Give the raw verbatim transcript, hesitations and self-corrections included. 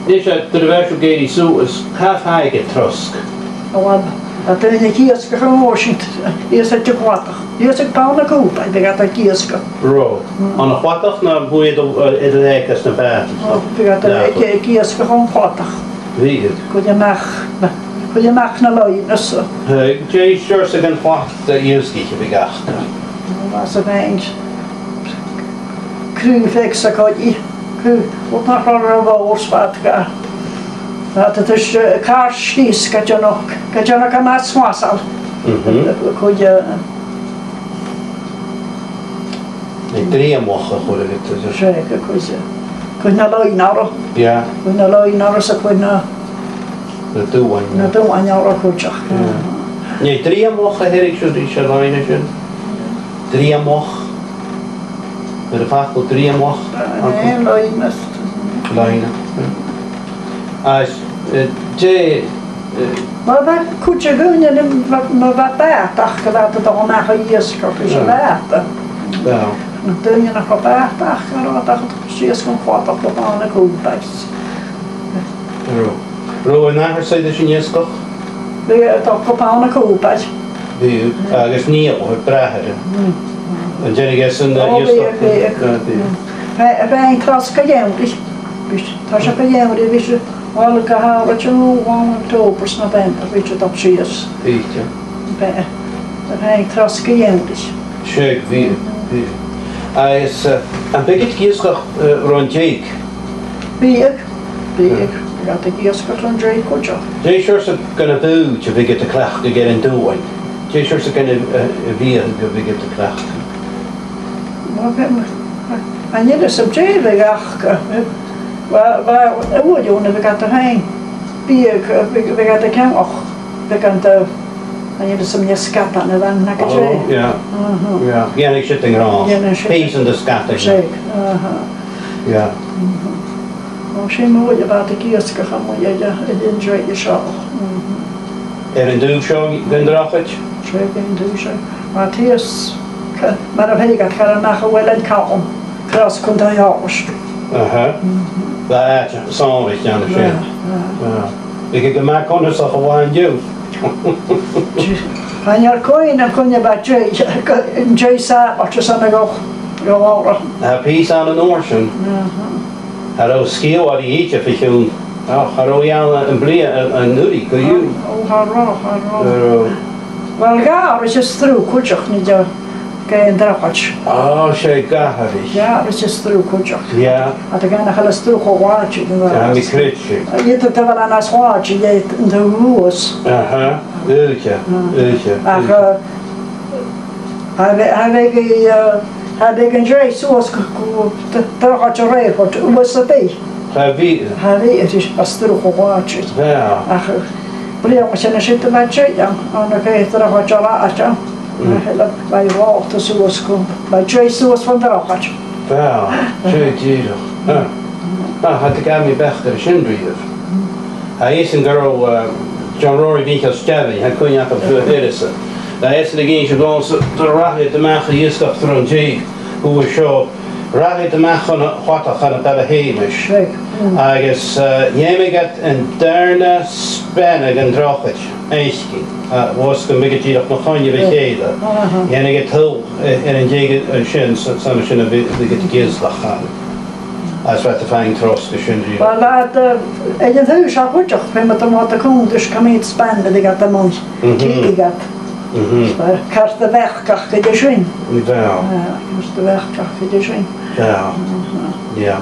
Nis, a, nuair a bha sibh ag èirigh suas, càit am faigheadh iad trosg? Ò, bha, bha daoine ag iasgach an uair sin, iasgach de chladach. Iasgach Bhàgh na Cùbaid, bhiodh iad ag iasgach. Robh. Mm. Ann an chladach no am faigheadh iad, eh, iad a-mach às na bàtaichean? Ò, bhiodh iad ag, ag iasgach ann an cladach. Bhiodh. Cuideachd, cuideachd na loidhne-sa. Tha, dè seòrsa de chladach iasgaich a bhiodh aca? Ò, bha sa bheinn. Cruth feadh sa choille, cruth, rud nach robh ro mhòr 's bha iad ga, bha iad a' toirt, eh, càrd sìos gu deònach, gu deònach am measg masail. Mhm. Cuid, eh, An driamlach a chuireadh iad, is it? 'S e, gu cuid, eh, cuid na loidhne orra. Yeah. Cuid na loidhne orra 's a cuid na, na duain. Na duain orra cuideachd. Yeah. An e driamlach a theireadh sibh ris an loidhne sin? Driamlach. An robh facal driamlach? Eh, loidhne. Loidhne. Agus, eh, dè, eh, Bha, bha cuid de dhaoine, ma, ma bha bàta aca, bha iad a' dol a-mach a dh'iasgach leis a' bhàta. Bha. Na daoine nach robh bàta aca, cha robh iad ach a' dol sìos gun chladach gu Bàgh na Cùbaid. Robh. Robh an nathair-sa air a sin ag iasgach? Bha, a' dol gu Bàgh na Cùbaid. Bha, agus Niall, a bhràthair. Mm. An dèanadh esan, eh, Ò, bha, iasgach? Bha. Ah, bha. Mm. Bha, bha e an trosg a' gheamhraidh. Bha, tha seo a' gheamhraidh, bha seo, bha e gu h-àraid an, an October 's November, bha seo a' dol sìos. Bha. Bha, bha e an trosg a' gheamhraidh. Seadh, bha, bha. Agus, eh, am biodh iad ag iasgach, eh, ron deigh? Bhiodh, bhiodh. Bhiodh iad ag iasgach ron deigh cuideachd. Dè seòrsa de bhùth a bhiodh iad a' cleachdadh air an Dùn? Dè seòrsa de, eh, bhiadh a bhiodh iad a' cleachdadh? Bha, bha, bha, chan eil fhios agam dè bhiodh aca, eh, bha, bha, uair no dhà bhiodh iad a' faighinn biadh, eh, bhiodh, bhiodh iad a' ceannach, bhiodh iad a', chan eil fhios agam, an e sgadan a bh' ann no dè. Oh, yeah. Mhm. Yeah. Dhèanadh siud an gràin. Dhèanadh siud. Pìosan de sgadan. Seadh, aha. Yeah. Mhm. Ò, 's e mòr a bha iad ag iasgach a-muigh air, air an deigh seo. Mhm. Air an taobh seo den drochaid? 'S e, air an taobh seo. Mar a tha fhios, ca-, mar a bhiodh iad a' cur a-mach a bhailean calm, cross Chontae Sheòrais. Aha. Mhm. Bha àite sònraichte an sin. Bha, bha. Bha. Bhiodh e gu math cunnartach a bhith an-diugh. Chan eil cuimhn' agam cuin a bha deigh, an deigh sàbhailte san a' gabh-, gabh orra. Tha pìos ann an uair sin. Aha. Cha robh sgeul air a dhìth bho chionn. Ach cha robh e ann am-bliadhna, an, an-uiridh, co-dhiù. Ò, cha robh, cha robh. Cha robh. Uill, dh'fhàg iad sruth cuideachd, nì, de, gu an drochaid. Ò, 's e, dh'fhàg iad. Dh'fhàg iad sruth cuideachd. Yeah. Ach tha cuimhn' agam a' sruth cho làidir, no. Tha mi a' creidsinn. Iad a' dol a-nis làidir, iad an taobh shuas. Aha, uill, uill. Ach, eh, Cha bhi-, cha bhiodh, eh, cha bhiodh an deigh suas gu, gu, d-, drochaid an aerphoirt, uair sam bith. Cha bhiodh. Cha bhiodh, is e sruth cho làidir. Yeah. Ach, eh, bliadhna sin, 's e, bha deigh ann, ann an ceann drochaid an àite. Mm. Ach, eh, bha e a' falbh suas gu, bha deigh suas fon drochaid. Bha, 's e dìreach. Ah. Ah, cha do ghabh mi beachd air sin riamh. Tha fhios agam gun robh, eh, John Rory Mhìcheil Steabhain, tha cuimhne agam fhuair e uair-sa. Tha esan ag innse dhòmhsa, nuair a rachadh iad a-mach a dh'iasgach tron deigh, uair seo, rachadh iad a-mach chun a' chladach ann am Beala Sheumais. Right. Mm. Agus, eh, dh'fheumadh iad an dàrna speanadh den drochaid fhaicinn, eh, fhuair iad gum biodh iad dìreach mu choinneamh a chèile. Aha. Dhèanadh iad toll, eh, air an deigh, eh, sin, sa, san sin a bhi-, bhiodh iad ag iasgach ann. Agus bha iad a' faighinn trosg an sin riamh. Uill, bha iad, eh, air an taobh seo cuideachd, feumaidh gun robh iad a' cunntadh cò mheud speanadh a bhiodh iad a-muigh. Mhm. Tigeadh iad. Mhm. Bha cairt a' bheachdachd aca sin. Bha. Ah, cairt a' bheachdachd aca sin. Bha. Mhm. Yeah.